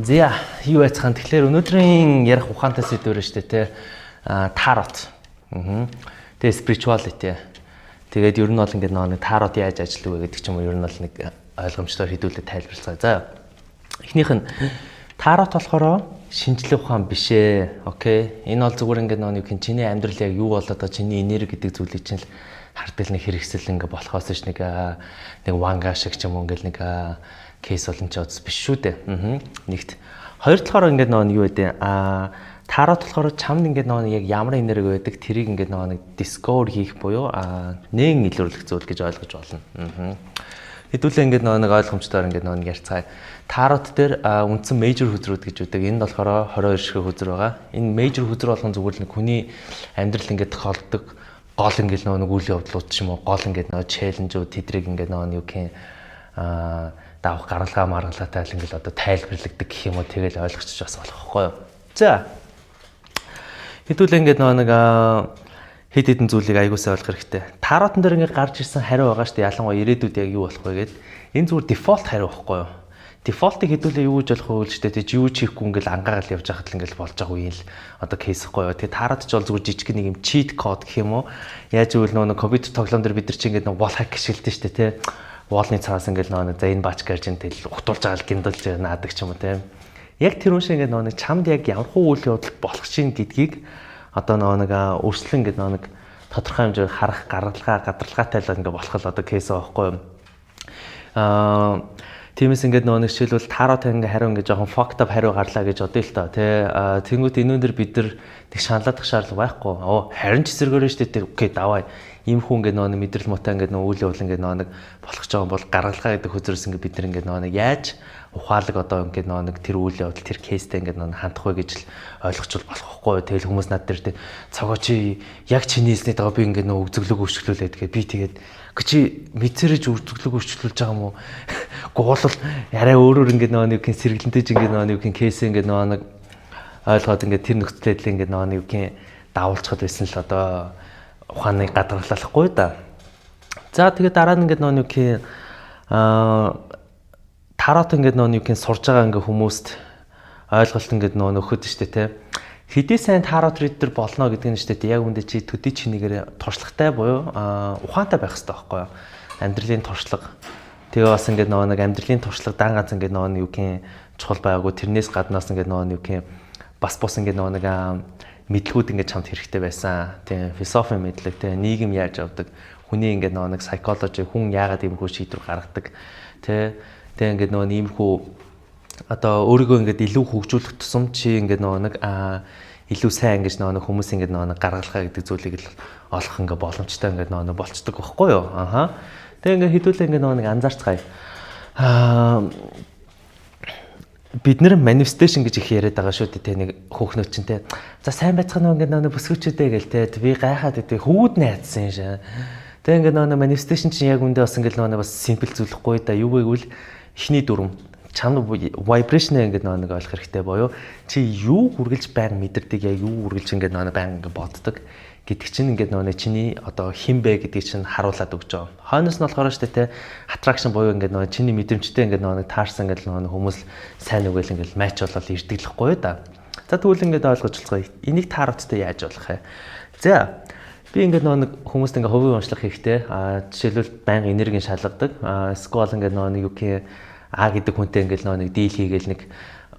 За, юу байцгаана. Тэгэхээр өнөөдрийн ярих ухаантай сэдвэр нь шүү дээ, те. Тарот. Аа. Тэгээ spirituality. Тэгээд ер нь бол ингээд нэг тарот яаж ажилладаг вэ гэдэг ч юм уу, ер нь бол нэг ойлгомжтойгоор хэдүүлээ тайлбарлацгаая. За. Эхнийх нь тарот болохоор шинжлэх ухаан биш ээ. Okay. Энэ бол зүгээр ингээд нэг юм чиний амьдрал яг юу болоод байгаа, чиний энерги гэдэг зүйлийг чинь л хардаг нэг хэрэгсэл ингээд болохоос ш нэг нэг ванга шиг ч юм уу, ингээд нэг case болон ч одс биш шүү дээ. Аа. Нэгт. Хоёр талаараа ингээд нөгөө юу гэдэг, тарот болохоор чамд ингээд нөгөө яг ямар энерги байдаг, тэрийг ингээд нөгөө нэг discover хийх буюу нээн илрүүлэх зүйл гэж ойлгож болно. Аа. Хэдүүлээ ингээд нөгөө нэг ойлгомжтойгоор ингээд нөгөө нэг ярьцгаая. Тарот дээр үндсэн major хөзрүүд гэж үүдэг. Энд болохоор 22 ширхэг хөзөр байгаа. Энэ major хөзөр болгон зүгээр л нэг хүний амьдрал ингээд тохиолддог гол ингээд нөгөө нэг үйл явдлууд ч юм уу, гол ингээд нөгөө challenge үүд, тэдрийг ингээд нөгөө нэг юу гэх давах гаргалгаа маргалаатай л ингээл одоо тайлбарлагдаг гэх юм уу, тэгэл ойлгочих бас болох хгүй юу. За. Хэдүүлээ ингээд нөгөө нэг хэд хэдэн зүйлийг аягуулсаа ойлгох хэрэгтэй. Таротон дээр ингээд гарч ирсэн хариу байгаа шүү дээ. Ялангуяа ирээдүйд яг юу болох вэ гэд. Энэ зүгээр default хариу байхгүй юу? Default ыг хэдүүлээ юу гэж болох вэ гэж дээ. Юу ч хийхгүй ингээл ангаагаал явж байхад л ингээл болж байгаа үеийн л одоо case хгүй юу. Тэгээ тарот ч бол зүгээр жижиг нэг юм cheat code гэх юм уу. Яаж гэвэл нөгөө компьютер тоглоом дээр бид нар чи ингээд нэг wall hack ашигладаг шүү дээ, тий, wall ны цаас ингээл нөгөө за энэ бач гарч ин тэл ухтуулж байгаа л гиндэлж наадаг ч юм уу, тийм. Яг тэр хүн шиг ингээд нөгөө нэг чамд яг ямар хуу үйл явдал болох чинь гэдгийг одоо нөгөө нэг өрслөн ингээд нөгөө нэг тодорхой хэмжээгээр харах гаргалгаа гадарлагаатай л ингээд болох л одоо case байхгүй юу. Тиймээс ингээд нөгөө нэг жишээлбэл тарот ингээ хариу ингээ жоохон fucked up хариу гарлаа гэж бодъё л доо, тий. Тэнгүүт энүүн дээр бид нар тэг шаналлах шаардлага байхгүй. Оо, харин ч эсэргээрээ шүү дээ. Okay, даваа ийм хүн ингээ нөгөө мэдрэл муутай ингээ нөгөө үйл явдал ингээ нөгөө нэг болох ч байгаа бол гаргалгаа гэдэг хөзрөөс ингээ бид нар ингээ нөгөө нэг яаж ухаалаг одоо ингээ нөгөө нэг тэр үйл явдал, тэр case тэй ингээ нөгөө хандах вэ гэж л ойлгочвол болох хгүй. Тэгэл хүмүүс над дээр тэ цогоо чи яг чиний хэлсний дагуу би ингээ нөгөө үзэглөг өөрчлүүлээд тэгээ би тэгээд чи мэдсэрэж үзэглөг өөрчлүүлж байгаа юм уу? Гуул арай өөрөөр ингээ нөгөө нэг сэргэлэнтэйж ингээ нөгөө нэг case ингээ нөгөө нэг ойлгоод ингээ тэр нөхцөлөд л ингээ нөгөө нэг давуулчихад байсан л одоо ухааныг гадарлахгүй да. За, тэгээд дараа нь ингээд нөгөө нэг тарот ингээд нөгөө нэг сурж байгаа ингээд хүмүүст ойлголт ингээд нөгөө нөхөд штэ, те. Хэдий сайн tarot reader болно гэдэг нь штэ, яг үндэ чи төдий чинийгээр туршлагатай буюу ухаантай байх хэрэгтэй байхгүй юу? Амьдралын туршлага. Тэгээ бас ингээд нөгөө нэг амьдралын туршлага дан ганц ингээд нөгөө нэг юу гин чухал байгаагүй, тэрнээс гаднаас ингээд нөгөө нэг юу гин бас бус ингээд нөгөө нэг мэдлгүүд ингээд чамд хэрэгтэй байсан. Тийм, философи мэдлэг, тийм, нийгэм яаж явдаг, хүний ингээд нөгөө нэг psychology, хүн яагаад иймэрхүү шийдвэр гаргадаг, тий. Тэгээ ингээд нөгөө иймэрхүү одоо өөрийгөө ингээд илүү хөгжүүлэх тусам чи ингээд нөгөө нэг илүү сайн ингэж нөгөө нэг хүмүүс ингээд нөгөө нэг гаргалгаа гэдэг зүйлийг л олох ингээд боломжтой ингээд нөгөө нэг болцдог байхгүй юу? Аха. Тэгээ ингээд хэдүүлээ ингээд нөгөө нэг анзаарцгаая. Бид нэр manifestation гэж их яриад байгаа шүү дээ, те, нэг хөөхнөд чинь, те. За, сайн байцгаана уу, ингээд нэг бүсгүүчүүдээ гэл, те, би гайхаад идэв, хүүд найдсан юм шээ. Тэгээ ингээд нэг manifestation чинь яг үндэ бас ингээд нэг бас simple зүйлхгүй да. Юу вэ гэвэл эхний дүрм чам vibration ингээд нэг ойлгох хэрэгтэй буюу чи юу үргэлж байнга мэдэрдэг, яг юу үргэлж ингээд нэг байнга ингээд боддог гэдэг чинь ингээд нөгөө чиний одоо хэн бэ гэдгийг чинь харуулад өгч байгаа. Хойноос нь болохоор шүү дээ, те, attraction буюу ингээд нөгөө чиний мэдрэмжтэй ингээд нөгөө таарсан ингээд нөгөө хүмүүс сайн үгээл ингээд match болол ирдэг л хгүй да. За, тэгвэл ингээд ойлгож болохгүй. Энийг тароттой яаж болох вэ? За, би ингээд нөгөө нэг хүмүүст ингээд хувийн уншлах хийхдээ жишээлбэл байнга энергийн шалгадаг. Эсвэл ингээд нөгөө нэг юу гэх А гэдэг хүнтэй ингээд нөгөө нэг deal хийгээл нэг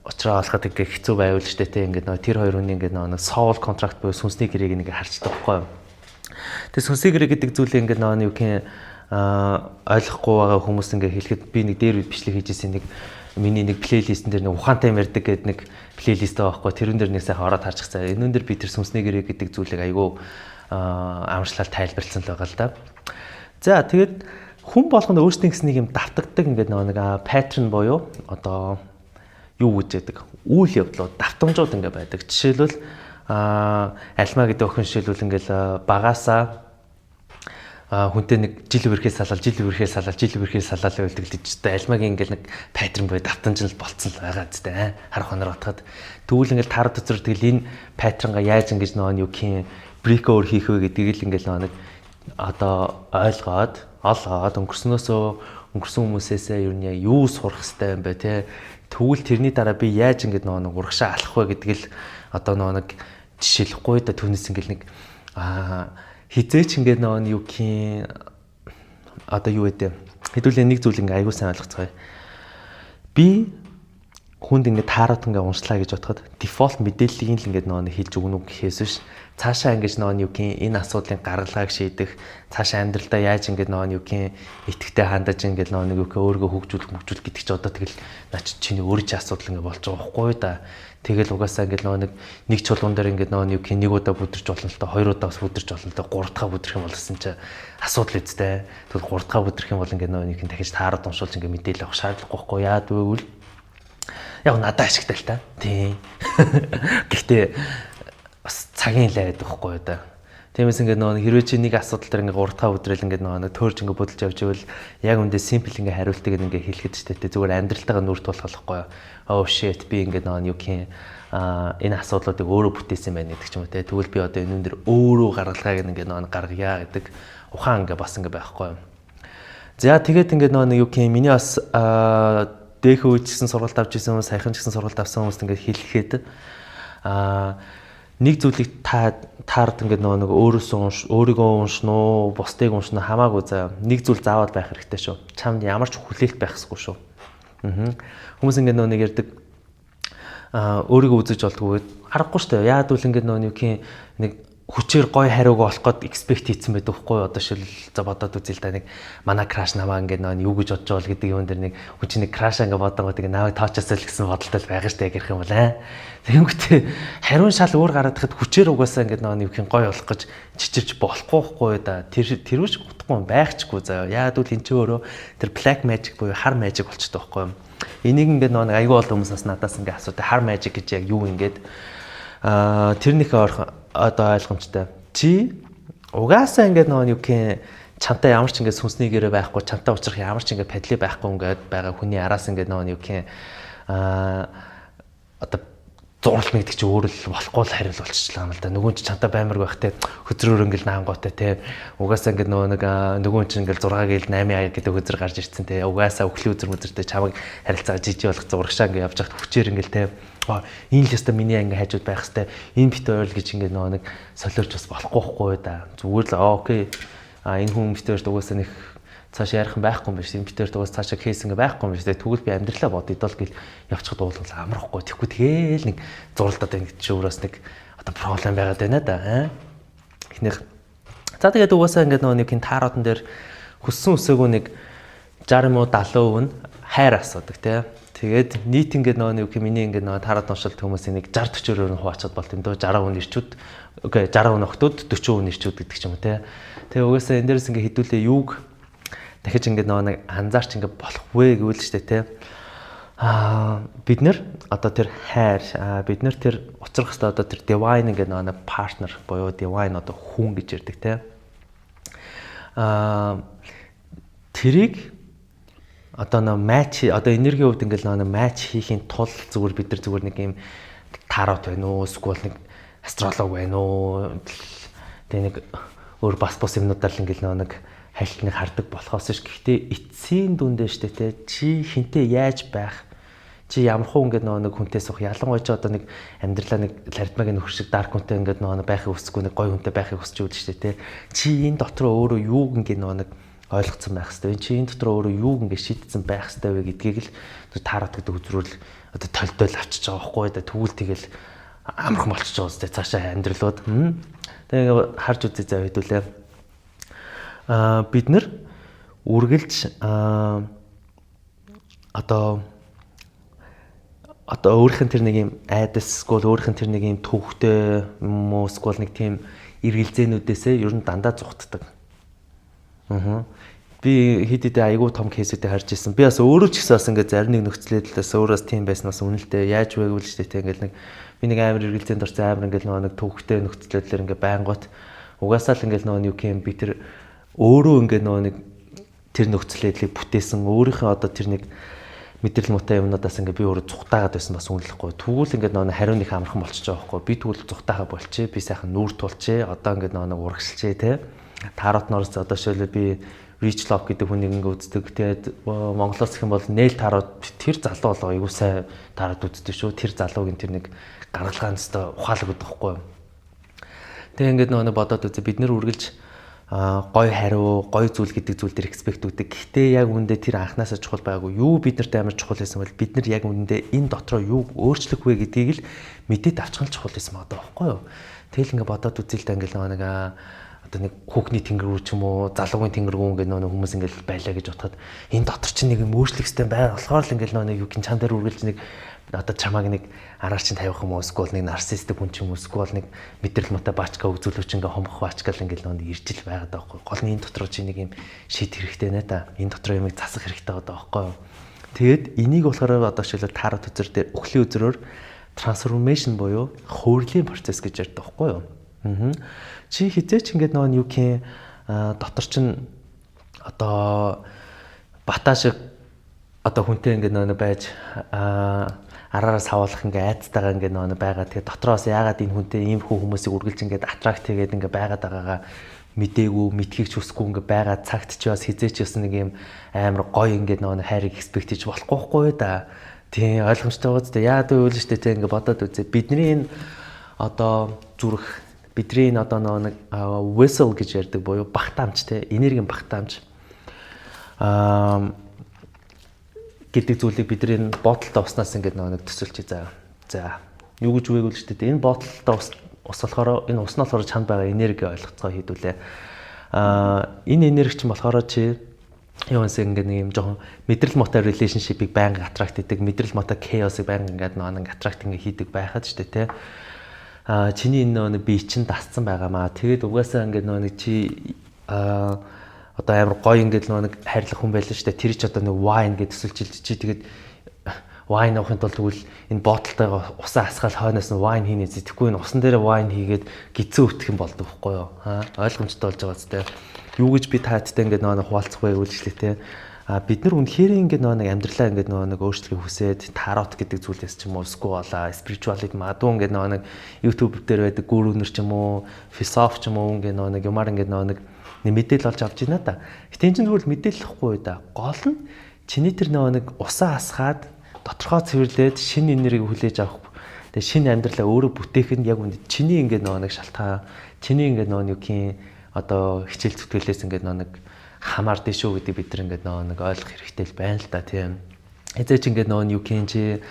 уучраа олоход ингээ хэцүү байвал штэ, те, ингээд нөгөө тэр хоёр хүний ингээд нөгөө soul contract буюу сүнсний гэрээг ингээ харчдаг байхгүй юу. Тэгээ сүнсний гэрээ гэдэг зүйлийг ингээд нөгөө юу гэх ойлгохгүй байгаа хүмүүс ингээ хэлэхэд би нэг дээр үед бичлэг хийжсэн, нэг миний нэг playlist эн дээр нэг ухаантай юм ярьдаг гэдэг нэг playlist байгаа байхгүй, тэрэн дээр нэг сайхан ороод харчих цаа. Энэ дээр би тэр сүнсний гэрээ гэдэг зүйлийг айгүй амарчлал тайлбарласан л байгаа л да. За, тэгээд хүн болгоно өөрсдийн гэсэн нэг юм давтагддаг ингээд нөгөө нэг pattern буюу одоо юу гэж яддаг үйл явдлууд, давтамжууд ингээ байдаг. Жишээлбэл альмаа гэдэг охин жишээлбэл ингээл багасаа хүнтэй нэг жил үерхээ салаал, жил үерхээ салаал, жил үерхээ салаал байлдаг л гэж тэ. Альмагийн ингээл нэг pattern буюу давтамж нь болцсон л байгаа зү, харах хонор батхад. Тэгвэл ингээл таар төцөр тэгэл энэ pattern га яаж ингэж нөгөө юу гин break over хийх вэ гэдгийг л ингээл нөгөө нэг одоо ойлгоод олоод өнгөрснөөсөө, өнгөрсөн хүмүүсээсээ ер нь яг юу сурах хэрэгтэй юм бэ, те, Тэгвэл тэрний дараа би яаж ингээд нөгөө нэг урагшаа алах вэ гэдэг л одоо нөгөө нэг жишээлэхгүй да. Түүнээс ингээд нэг хизээч ингээд нөгөө юу гин одоо юу вэ, хэдүүлээ нэг зүйл ингээд аягүй сайн ойлгоцгоё. Би хүнд ингээд таарат ингээд уншлаа гэж бодоход default мэдээллийг л ингээд нөгөө хэлж өгнө үү гэхээс биш, цаашаа ингэж нөгөө юу гин энэ асуудлын гаргалгааг шийдэх, цаашаа амьдралдаа яаж ингээд нөгөө юу гин итгэвтэй хандаж, ингээд нөгөө нэг юу гин өөрийгөө хөгжүүлэх хөгжүүлэх гэдэг чи одоо тэгэл наа чи чиний өөрийн чи асуудал ингээд болж байгаа байхгүй да. Тэгэл угаасаа ингээд нөгөө нэг чулуун дээр ингээд нөгөө юу гин нэг удаа бүдэрч болно л доо, хоёр удаа бас бүдэрч болно л доо, гурав дахь бүдрэх юм бол гэсэн чи асуудал үстэй. Тэгвэл гурав дахь бүдрэх юм бол ингээд нөгөө нэг дахиж таарад уншуулж ингээд мэдээлэл авах шаардлагагүй байхгүй. Яад вэ гэвэл яг надад ашигтай л та. Тийм. Гэхдээ бас цагийн лай байдаг хгүй юу да. Тиймээс ингээд нөгөө хэрвээ чи нэг асуудал дээр ингээд гурав дахь өдрөл ингээд нөгөө нэг төөрж ингээд будалж явж ивэл яг үндэ simple ингээд хариултыг ингээд хэлэхэд ч тэ зүгээр амьдралтайгаа нүүр тулах болохгүй. Oh shit, би ингээд нөгөө юу гин энэ асуудлуудыг өөрөө бүтээсэн байна гэдэг ч юм уу те. Тэгвэл би одоо энэ дээр өөрөө гаргалгааг ингээд нөгөө гаргая гэдэг ухаан ингээд бас ингээд байхгүй. За, тэгээд ингээд нөгөө юу гин миний бас дээхөө үеч гэсэн сургалт авч исэн хүмүүс, саяхан ч гэсэн сургалт авсан хүмүүст ингээд хэлэхэд нэг зүйлийг та таард ингээд нөгөө нэг өөрөөсөө унш, өөрийгөө уншна уу, бусдыг уншна уу хамаагүй заа. Нэг зүйл заавал байх хэрэгтэй шүү. Чамд ямар ч хүлээлт байх ёсгүй шүү. Хүмүүс ингээд нөгөө нэг ярьдаг, өөрийгөө үзэж болдгоо аргагүй шүү дээ. Яад үл ингээд нөгөө нэг нэг хүчээр гой хариуг олох гээд expect хийцэн байдаг хгүй. Одоо шил за бодоод үзье л да, нэг манай crush намаа ингээд нөө юу гэж бодож байгаа бол гэдэг юм дээр нэг хүн чинь нэг crush ингээд бодонгууд ингээ намайг тоочоосоо л гэсэн бодолтой л байгаа штэ гэх юм бол тэгэнгүүтээ хариун шал өөр гараад хад хүчээр угаасаа ингээд нөө юу гин гой болох гэж чичирч болохгүй хгүй да. Тэр тэрүүш утгагүй байхчгүй заяа. Яад үл эн чинь өөрөө тэр black magic буюу хар magic болчтой байхгүй юм. Энийг ингээд нөө айгүй олон хүмүүс бас надаас ингээд асуудаг, хар magic гэж яг юу ингээд тэрнийхээ орхон одоо ойлгомжтой. Чи угаасаа ингээд нөгөө юу гэх чамтай ямар ч ингээд сүнсний гэрээ байхгүй, чамтай уулзрах ямар ч ингээд падли байхгүй ингээд байгаа хүний араас ингээд нөгөө юу гэх одоо зурлал гэдэг чи өөр л болохгүй л хариул болчихлоо юм л да. Нөгөө чи чамтай баймарг байх те, хөзрөөр ингээл наангуутай те. Угаасаа ингээд нөгөө нэг нөгөө чинь ингээл 6 гээл 8 аяа гэдэг хөзөр гарч ирсэн те. Угаасаа өхлийн үзэр мүзэртэй чамайг харилцаа жижиг болох зурагшаа ингээд явж байхад хүчээр ингээл те. Энэ л ёстой миний ингээ хажууд байх хэвээр энэ бит ойл гэж ингээ нөгөө нэг солиорч бас болохгүй хгүй да. Зүгээр л okay. Энэ хүн бит хоёрт угаасаа нэг цааш ярих юм байхгүй юм биш. Энэ бит хоёрт угаас цаашаа case ингээ байхгүй юм биш. Тэгвэл би амьдралаа бодъё дол гэл явчихад уул амархгүй. Тэгэхгүй тэгээл нэг зуралдаад байна гэж чи өөрөөс нэг одоо problem байгаад байна да. Аа. Эхнийх. За, тэгээд угаасаа ингээд нөгөө нэг энэ тааротон дээр хүссэн үсээгүй нэг 60 юм уу 70% нь хайр асуудаг тий. Тэгээд нийт ингээд нөгөө нэг миний ингээд нөгөө таарот уншилт хүмүүсийн нэг 60 40-оор нь хуваачаад болт юм дөө. 60% ирчүүд, okay, 60% охтууд, 40% ирчүүд гэдэг ч юм уу тий. Тэгээ угаасаа энэ дээрс ингээд хідүүлээ юуг дахиж ингээд нөгөө нэг анзаарч ингээд болох вэ гэвэл штэ тий. Бид нэр одоо тэр хайр, бид нэр тэр учрах хэвээр одоо тэр divine ингээд нөгөө нэг partner буюу divine одоо хүн гэж ярьдаг тий. Тэрийг одоо нөө match, одоо энергийн хувьд ингээл нөө match хийхийн тулд зүгээр бид нар зүгээр нэг юм тарот байна уу, эсвэл нэг астролог байна уу, тэгээ нэг өөр бас бус юмнуудаар л ингээл нөө нэг хайлтныг хардаг болохоос ш. Гэхдээ эцсийн дүндээ штэ те, чи хинтээ яаж байх, чи ямар хуу ингээд нөгөө нэг хүнтэй суух, ялангуяа чи одоо нэг амьдралаа нэг ларидмагийн нөхөр шиг dark хүнтэй ингээд нөгөө байхыг хүсэхгүй, нэг гоё хүнтэй байхыг хүсч үл штэ те. Чи энэ дотор өөрөө юуг ингээд нөгөө нэг ойлгоцсон байх хэвээр, чи энэ дотор өөрөө юуг ингээд шийдсэн байх хэвээр вэ гэдгийг л таарат гэдэг үзрүүл одоо толдоол авчиж байгаа байхгүй да. Тэгвэл тэгэл амархан болчихж байгаа үстэй цаашаа амьдралууд. Тэгээ харж үзье зав хэдүүлээ. Бид нар үргэлж одоо өөрийнх нь тэр нэг юм айдас, эсвэл өөрийнх нь тэр нэг юм төвхтэй юм уу, эсвэл нэг тийм эргэлзээнүүдээсээ ер нь дандаа зугтдаг. Аа. Би хэд хэдэн айгүй том case үүдээ харж ирсэн. Би бас өөрөө ч гэсэн бас ингээд зарим нэг нөхцөлөд бас өөрөөс тийм байснаас үнэлтэй. Яаж вэ гэвэл ч тийм ингээд нэг би нэг амар эргэлзээнд орсон, амар ингээд нөгөө нэг төвхтэй нөхцөлөдлөөр ингээд байнгут угаасаа л ингээд нөгөө юу юм би тэр өөрөө ингээд нөгөө нэг тэр нөхцөл байдлыг бүтээсэн, өөрийнхөө одоо тэр нэг мэдрэл муутай юмнуудаас ингээд би өөрөө цухтаагаад байсан бас үнэлэхгүй. Тэгвэл ингээд нөгөө хариу нэг амархан болчихж байгаа байхгүй. Би тэгвэл цухтаахаа болчихъя. Би сайхан нүүр тулчээ. Одоо ингээд нөгөө нэг урагшилчээ те. Тарот ноорс одоо шилбэл би Rich Love гэдэг хүнийг ингээ үздэг. Тэгээд Монголоос гэх юм бол Нээл Тарот, тэр залуу болоо айгуу сайн тарот үздэг шүү. Тэр залуугийн тэр нэг гаргалгаан өстой ухаалаг гэдэг байхгүй юу. Тэгээ ингээд нөгөө бодоод үзээ, бид нэр үргэлж гой хариу, гой зүйл гэдэг зүйл дээр expect өгдөг. Гэхдээ яг үүндээ тэр анханасаа чухал байгаагүй. Юу бид нарт амар чухал байсан бол бид нар яг үүндээ энэ дотроо юу өөрчлөх вэ гэдгийг л мэдээд авчих нь чухал байсан байгаа байхгүй юу? Тэгэл ингээд бодоод үзье л да, ингээд нөгөө нэг одоо нэг хүүхний тэнгэр рүү ч юм уу, залуугийн тэнгэр рүү ингээд нөгөө хүмүүс ингээд байлаа гэж бодоход энэ дотор чинь нэг юм өөрчлөх систем байр болохоор л ингээд нөгөө нэг юу гин чам дээр үргэлж нэг одоо чамааг нэг араар чинь тавих юм уу, эсвэл нэг нарциссtic хүн ч юм уу, эсвэл нэг мэдрэл муутай баачка үзүүлвч ингээ хомбох баачка л ингээд нөгөө ирж л байгаад байгаа байхгүй. Гол нь энэ дотор чи нэг юм шийдэх хэрэгтэй нэ та. Энэ дотор юмыг засах хэрэгтэй байгаа байхгүй юу. Тэгээд энийг болохоор одоо жишээлбэл тарот үзэр дээр үхлийн үзрөөр transformation буюу хуурлын процесс гэж ярьдаг байхгүй юу. Чи хизээч ингээд нөгөө юу гин дотор чинь одоо бата шиг одоо хүнтэй ингээд нөгөө байж араараа савуулах ингээ айцтайгаа ингээ нөгөө байгаа. Тэгээ дотроос яагаад энэ хүнтэй ийм хүү хүмүүсийг үргэлж ингээд attract хийгээд ингээ байгаад байгаагаа мдээгүй, мэдхийг ч хүсэхгүй ингээ байгаа цагт чи бас хизээч бас нэг юм амар гоё ингээ нөгөө хайрыг expect хийж болохгүй хгүй да. Тийм, ойлгомжтой байгаа зү. Яагаад гэвэл шүү дээ, тийм, ингээ бодоод үзье. Бидний энэ одоо зүрх, бидний энэ одоо нөгөө нэг vessel гэж ярьдаг буюу багтаамж, те, энергийн багтаамж гэдэг зүйлийг бидний энэ боотолтой уснаас ингээд нөгөө нэг төсөлч заа. За, юу гэж үгийг үл шүү дээ. Энэ боотолтой ус ус болохоор энэ ус нь болохоор чанд байгаа энерги ойлгоцгоо хийдүүлээ. Энэ энерги чинь болохоор чи юунаас ингээд нэг юм жоохон мэдрэл муутай relationship-ыг байнга attract хийдэг, мэдрэл муутай chaos-ыг байнга ингээд нөгөө нэг attract ингээд хийдэг байхад шүү дээ, те. Чиний энэ нөгөө бие чинь дасцсан байгаамаа. Тэгээд угаасаа ингээд нөгөө нэг чи одоо амар гоё ингээд нөгөө нэг хайрлах хүн байлаа шүү дээ. Тэр чи одоо нэг wine гэж төсөлжилж, чи тэгээд wine авахын тулд тэгвэл энэ боотолтойгоо усаа асгаал хойноос нь wine хийнэ. Тэгэхгүй энэ усан дээрээ wine хийгээд гизэн өвтөх юм болдог байхгүй юу? Аа, ойлгомжтой болж байгаа зү. Юу гэж би тааттай ингээд нөгөө нэг хуваалцах вэ гэвэл те. А бид нар үнэхээр ингээд нөгөө нэг амьдралаа ингээд нөгөө нэг өөрчлөхийг хүсээд тарот гэдэг зүйлээс ч юм уу, эсвэл spirituality, магадгүй ингээд нөгөө нэг YouTube дээр байдаг гүрүүнэр ч юм уу, философи ч юм уу, ингээд нөгөө нэг юмар ингээд нөгөө нэг мэдээлэл олж авч байна да. Гэтэ энэ чинь зүгээр л мэдээлэл ихгүй да. Гол нь чиний тэр нөгөө нэг усаа асгаад доторхоо цэвэрлээд шинэ энергийг хүлээж авах. Тэгээ шинэ амьдралаа өөрөө бүтээх нь яг үнд чиний ингээд нөгөө нэг шалтгаан, чиний ингээд нөгөө нэг юм одоо хичээл зүтгэлээс ингээд нөгөө нэг хамаард шүү гэдэг бид нар ингээд нөгөө нэг ойлгох хэрэгтэй л байна л да, тийм. Эзээч ингээд нөгөө юу гин чи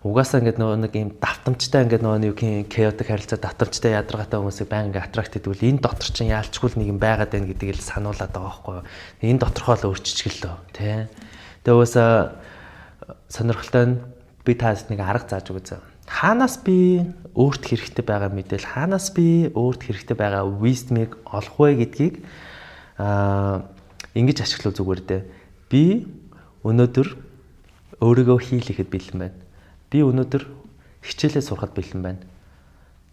угаасаа ингээд нөгөө нэг юм давтамжтай, ингээд нөгөө нэг юм chaotic харилцаа, давтамжтай ядаргаатай хүмүүсийг баян ингээд attract хийдэг бол энэ дотор чинь яалчгүй нэг юм байгаад байна гэдгийг л сануулад байгаа байхгүй юу. Энэ доторхоо л өөрчилчихлөө, тий. Тэгээ угаасаа сонирхолтой нь би таад нэг арга зааж өгье. Хаанаас би өөрт хэрэгтэй байгаа мэдээлэл, хаанаас би өөрт хэрэгтэй байгаа wisdom-ыг олох вэ гэдгийг ингэж ашиглах зүгээр дээ. Би өнөөдөр өөрийгөө хийлэхэд бэлэн байна. Би өнөөдөр хичээлээ сурахад бэлэн байна.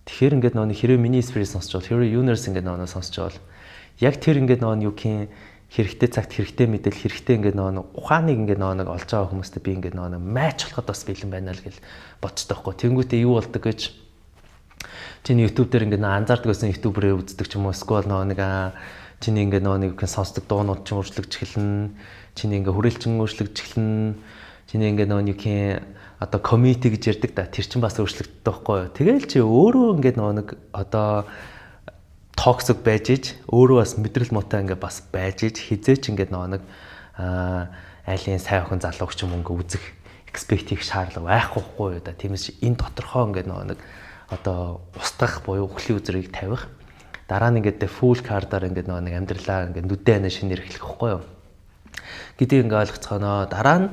Тэгэхээр ингээд нөгөө хэрвээ миний spirit сонсч бол, хэрвээ universe ингээд нөгөө сонсч бол яг тэр ингээд нөгөө юу гин хэрэгтэй цагт хэрэгтэй мэдээлэл, хэрэгтэй ингээд нөгөө ухааныг ингээд нөгөө нэг олж байгаа хүмүүстэй би ингээд нөгөө match болоход бас бэлэн байна л гэл бодчихдог байхгүй. Тэнгүүтээ юу болдог гэж чиний YouTube дээр ингээд анзаардаг байсан YouTuber-ээр үздэг ч юм уу, эсвэл нөгөө нэг чиний ингээд нөгөө нэг сонсдог дуунууд чинь өөрчлөгдөж эхэлнэ. Чиний ингээд хүрээлчин өөрчлөгдөж эхэлнэ. Чиний ингээд нөгөө нэг одоо community гэж ярьдаг да. Тэр чинь бас өөрчлөгддөг байхгүй юу. Тэгэл чи өөрөө ингээд нөгөө нэг одоо toxic байж иж, өөрөө бас мэдрэл муутай ингээд бас байж иж хизээч ингээд нөгөө нэг айлын сайн охин залууг ч юм ингээ үзэх expect хийх шаардлага байхгүй хгүй юу да. Тиймээс энэ доторхоо ингээд нөгөө нэг одоо устгах буюу үхлийн үзрийг тавих. Дараа нь ингээд full card-аар ингээд нөгөө нэг амьдралаа ингээд нүдэн ана шинээр эхлэх байхгүй юу гэдгийг ингээ ойлгоцгоно. Дараа нь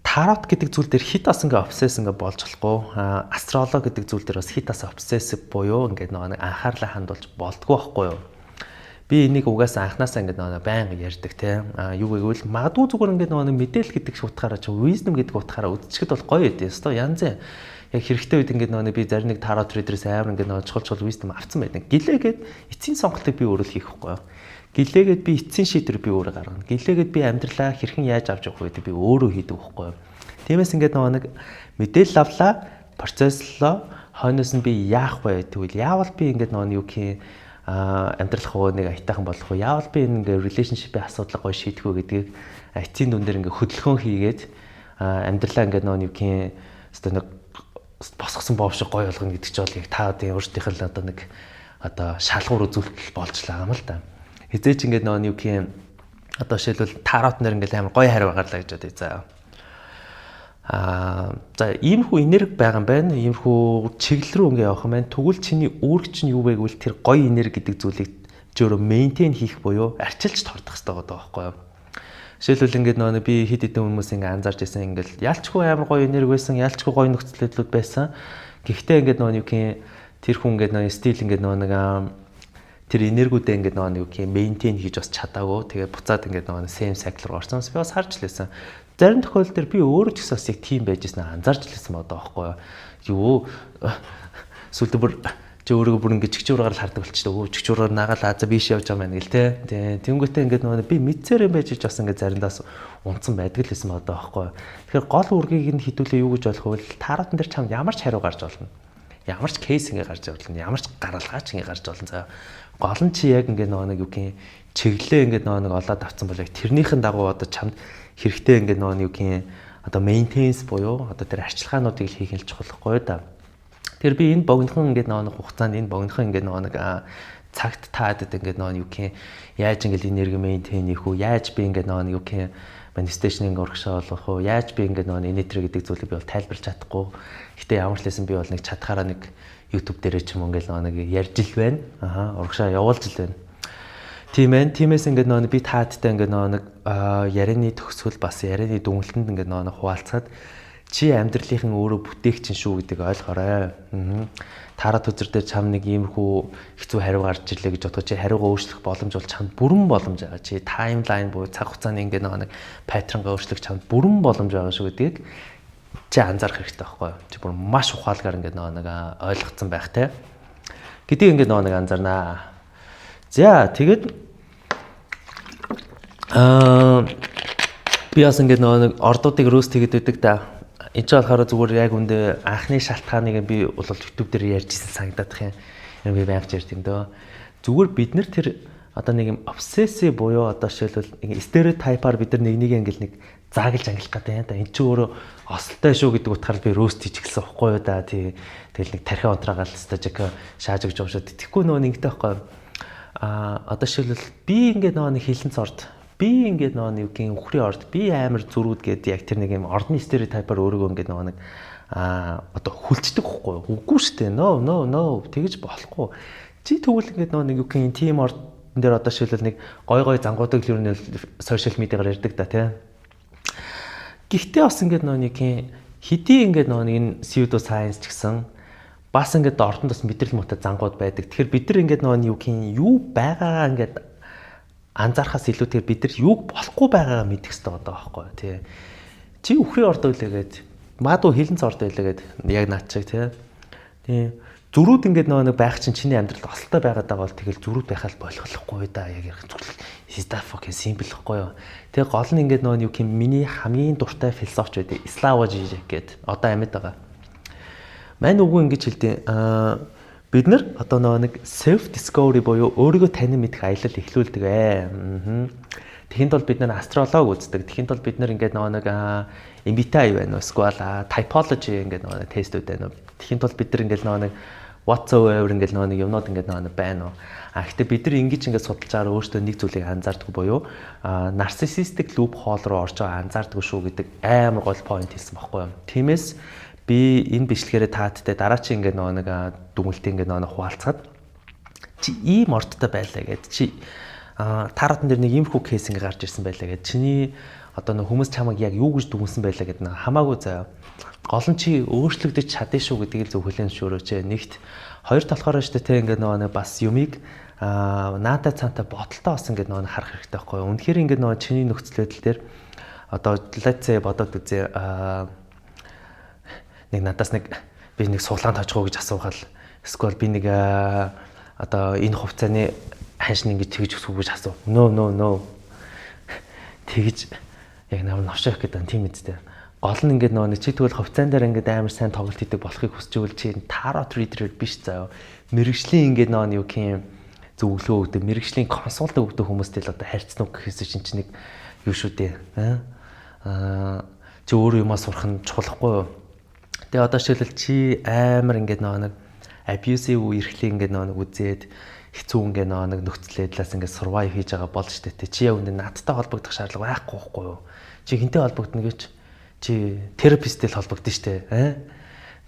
тарот гэдэг зүйл дээр хит бас ингээ obsess ингээ болж болохгүй. Астрологи гэдэг зүйл дээр бас хит бас obsessive буюу ингээ нөгөө нэг анхаарлаа хандуулж болдгоо байхгүй юу? Би энийг угаасаа анханасаа ингээ нөгөө байнга ярьдаг, те. Юу гэвэл магадгүй зүгээр ингээ нөгөө мэдээлэл гэдэг утгаараа чи wisdom гэдэг утгаараа үзчихэд бол гоё байд. Ёстой янз янз яг хэрэгтэй үед ингээд нөгөө би зарим нэг tarot reader-ээс амар ингээд нөгөө чухал чухал wisdom авцсан байдаг. Гэлээгээд эцсийн сонголтыг би өөрөө л хийх байхгүй юу? Гэлээгээд би эцсийн шийдвэр би өөрөө гаргана. Гэлээгээд би амьдралаа хэрхэн яаж авч явах вэ гэдэг би өөрөө хийдэг байхгүй юу? Тиймээс ингээд нөгөө нэг мэдээлэл авлаа, процесслоо, хойноос нь би яах вэ? Тэгвэл яавал би ингээд нөгөө юу гэх юм амьдрал хуу нэг аятайхан болох уу? Яавал би энэ ингээ relationship-ийн асуудлыг гоё шийдэх үү гэдгийг эцсийн дүн дээр ингээ хөдөлгөөн хийгээд амьдралаа ингээ нөө нэг юм өстой нэг босгосон бов шиг гоё болгоно гэдэг чинь бол яг та одоо өөрсдийнх нь одоо нэг одоо шалгуур үзүүлэлт болж л байгаа юм л да. Хизээч ингээд нөө юу гэх юм, одоо жишээлбэл tarot нэр ингээд амар гоё хариу гарлаа гэж бодъё заа. За, иймэрхүү энерги байгаа юм байна. Иймэрхүү чиглэл рүү ингээ явах юм байна. Тэгвэл чиний үүрэг чинь юу вэ гэвэл тэр гоё энерги гэдэг зүйлийг чи өөрөө maintain хийх буюу арчилж тордох хэрэгтэй байгаа байхгүй юу? Жишээлбэл, ингээд нөгөө би хэд хэдэн хүмүүс ингээ анзаарч байсан, ингээл ялчгүй амар гоё энерги байсан, ялчгүй гоё нөхцөл байдлууд байсан. Гэхдээ ингээд нөгөө юу гэх, тэр хүн ингээд нөгөө still ингээд нөгөө нэг тэр энергиудээ ингээд нөгөө нэг юу maintain хийж бас чадаагүй. Тэгээд буцаад ингээд нөгөө same cycle руу орсон. Би бас харж лээсэн. Зарим тохиолдолд тэр би өөрөө ч гэсэн бас яг тийм байж ирсэн, анзаарч лээсэн байгаа байхгүй юу. Сүлдө бүр чи өөрийгөө бүр ингээд чигчүүрээр л хардаг болчихлоо. Өө, чигчүүрээр нагаал аа, за, биш явж байгаа юм байна гэл те. Тэ тэнгуүтээ ингээд нөгөө би мэдсээр юм байж бас ингээд заримдаас унтсан байдаг л байсан байгаа байхгүй юу. Тэгэхээр гол үүргийг нь хідүүлээ юу гэж болох вэ? Tarot ан дээр чамд ямар ч хариу гарч болно. Ямар ч case ингээ гарч болно. Ямар ч гаралгаач ингээ гарч болно. За, гол нь чи яг ингээ нөгөө нэг юу гэх чиглэлээ ингээ нөгөө нэг олоод авцсан бол яг тэрнийхэн дагуу одоо чамд хэрэгтэй ингээ нөгөө нэг юу гэх одоо maintenance буюу одоо тэр арчилгаануудыг л хийх нь чухал байхгүй да. Тэр би энэ богинохон ингээд нөгөө нэг хугацаанд, энэ богинохон ингээд нөгөө нэг цагт таадад ингээд нөгөө юу гэх яаж ингээд энерги maintain хийх үү? Яаж би ингээд нөгөө юу гэх manifestation ингээ урагшаа болгох уу? Яаж би ингээд нөгөө энетри гэдэг зүйлийг би бол тайлбарлаж чадахгүй. Гэтэ ямар ч лсэн би бол нэг чадхаараа нэг YouTube дээр ч юм уу ингээд нөгөө нэг ярьж ил байна. Аха, урагшаа явуулж ил байна. Тийм ээ. Тиймээс ингээд нөгөө би таадтай ингээд нөгөө нэг ярианы төгсгөл, бас ярианы дүнэлтэнд ингээд нөгөө нэг хуваалцаад, чи амьдралынхын өөрөө бүтээгч шүү гэдгийг ойлгоорой. Tarot үзэр дээр чам нэг иймэрхүү хэцүү хариу гарч ирлээ гэж бодоход чи хариугаа өөрчлөх боломж бол чамд бүрэн боломж байгаа. Чи timeline буюу цаг хугацааны ингээд нэг pattern гаа өөрчлөх чамд бүрэн боломж байгаа шүү гэдгийг чи анзаарах хэрэгтэй байхгүй юу? Чи бүр маш ухаалгаар ингээд нэг ойлгоцсон байх те. Гэдгийг ингээд нэг анзаарнаа. За, тэгээд би бас ингээд нөгөө нэг ордуудыг roast хийгээд байдаг да. Энд ч болохоор зүгээр яг үндэ анхны шалтгааныг би бол YouTube дээр ярьж ирсэн санагдах юм. Энэ би байнга ярьд юм дөө. Зүгээр бид нар тэр одоо нэг юм obsessive буюу одоо жишээлбэл нэг стереотипаар бид нар нэг нэг ингээл нэг заагалж ангилах гэдэг юм да. Энд чи өөрөө осолтой шүү гэдэг утгаар би roast хийж эхэлсэн байхгүй юу да. Тий. Тэгэл нэг тархиа унтраагаал өстой жиг шааж өгч байгаа шүү. Тэгэхгүй нөгөө нэгтэй байхгүй. Одоо жишээлбэл, би ингээд нөгөө нэг хилэнц орд, би ингээд нөгөө нэг юм үхрийн орд, би амар зөрүүд гээд яг тэр нэг юм ордны стереотипаар өөрийгөө ингээд нөгөө нэг одоо хүлчдэг байхгүй юу? Үгүй шүү дээ. No, no, no, тэгэж болохгүй. Чи тэгвэл ингээд нөгөө нэг юу гэх юм, тийм ордон дээр одоо жишээлбэл нэг гой гой зангуудыг л ер нь social media гаар ярьдаг да, тий. Гэхдээ бас ингээд нөгөө нэг юм хэдий ингээд нөгөө нэг энэ pseudo science ч гэсэн бас ингээд ордонд бас мэдрэл муутай зангууд байдаг. Тэгэхээр бид нар ингээд нөгөө юу гэх юм, юу байгаагаа ингээд анзаархаас илүүтэйгээр бид нар юуг болохгүй байгаагаа мэдэх хэрэгтэй байгаа байхгүй тий. Чи үхрийн орд байлаа гээд, магадгүй хилэнц орд байлаа гээд, яг наад чиг тий. Тий. Зөрүүд ингээд нөгөө нэг байх чинь чиний амьдралд осолтой байгаад байгаа бол тэгэл зөрүүд байхаа л болохгүй да, яг яг зүгээр is that fucking simple гэхгүй юу. Тэгээ гол нь ингээд нөгөө юу юм, миний хамгийн дуртай философч байдаг Слава Жижек гээд одоо амьд байгаа. Мань үгүй ингэж хэлдэг. Бид нар одоо нөгөө нэг self discovery буюу өөрийгөө танин мэдэх аялал эхлүүлдэг ээ. Тэгэхэд бол бид нар астролог үздэг. Тэгэхэд бол бид нар ингээд нөгөө нэг MBTI байна уу? Эсвэл typology ингээд нөгөө тестүүд байна уу? Тэгэхэд бол бид нар ингээд нөгөө нэг whatsoever ингээд нөгөө нэг юмнууд ингээд нөгөө нэг байна уу? А гэхдээ бид нар ингэж ингээд судалж байгаа өөртөө нэг зүйлийг анзаардаггүй буюу narcissistic loop hole руу орж байгаа анзаардаггүй шүү гэдэг амар гол point хэлсэн баггүй юу? Тиймээс би энэ бичлэгээрээ тааттай дараачийн ингээд нөгөө нэг дүгнэлтийг ингээд нөгөө хуваалцаад, чи ийм ордтой байлаа гэд, чи tarot ан дээр нэг иймэрхүү case ингээ гарч ирсэн байлаа гэд, чиний одоо нэг хүмүүс чамайг яг юу гэж дүгнсэн байлаа гэд нэг хамаагүй заяа. Гол нь чи өөрчлөгдөж чадна шүү гэдгийг л зөв хүлээн зөвшөөрөөч. Нэгт, хоёр талахаар шүү дээ, те, ингээд нөгөө нэг бас юмыг наатай цаантай бодолтой бас ингээд нөгөө харах хэрэгтэй байхгүй юу. Үнэхээр ингээд нөгөө чиний нөхцөл байдал дээр одоо let's say бодоод үзье, нэг надаас нэг би нэг суглаан тоожгоо гэж асуухал, эсвэл би нэг одоо энэ хувьцааны ханш нь ингэж тэгж өсөх гэж асуу. No, no, no. Тэгж яг намайг новшоох гэдэг юм, тийм үстэй. Гол нь ингээд нөгөө чи тэгвэл хувьцаан дээр ингээд амар сайн тоглолт хийдэг болохыг хүсч ивэл чи tarot reader биш заяа. Мэргэжлийн ингээд нөгөө юу гэх юм, Зөвлөгөө өгдөг, мэргэжлийн consult өгдөг хүмүүстэй л одоо харьцна уу гэхээс чинь нэг юу шүү дээ. Аа, чи өөрөө юмаа сурах нь чухал юу? Тэгээ одоо жишээлбэл, чи амар ингээд нэг abusive үерхлийг ингээд нэг үзээд, хэцүү ингээд нэг нөхцөл байдлаас ингээд survive хийж байгаа болж штэ, тэ. Чи яг үндэ надтай холбогдох шаардлага байхгүй байхгүй юу? Чи хэнтэй холбогдно гэж, чи therapist тэй л холбогдно штэ. Аа.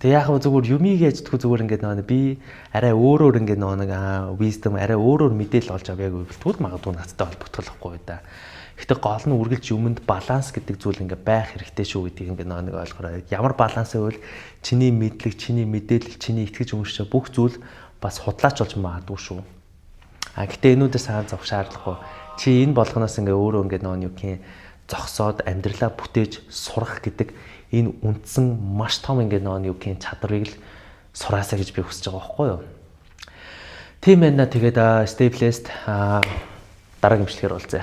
Тэгээ яг зүгээр юмыг яждаггүй, зүгээр ингээд нөгөө би арай өөрөөр ингээд нөгөө нэг wisdom, арай өөрөөр мэдээлэл олж авъя гэвэл тэгвэл магадгүй надтай холбогдох байхгүй да. Гэхдээ гол нь үргэлж юмд баланс гэдэг зүйл ингээ байх хэрэгтэй шүү гэдгийг ингээ нэг ойлгоорой. Ямар баланс байвал чиний мэдлэг, чиний мэдээлэл, чиний итгэж үнэмшиж бүх зүйл бас худлаач болж магадгүй шүү. А гэтээ энүүдээс хаан зовх шаардлагагүй. Чи энэ болгоноос ингээ өөрөө ингээ нөгөө юу гэх зогсоод амьдралаа бүтээж сурах гэдэг энэ үндсэн маш том ингээ нөгөө юу гэх чадварыг л сураасаа гэж би хүсэж байгаа байхгүй юу? Тийм байна. Тэгээд stay blessed, дараагийн бичлэгээр уулзъя.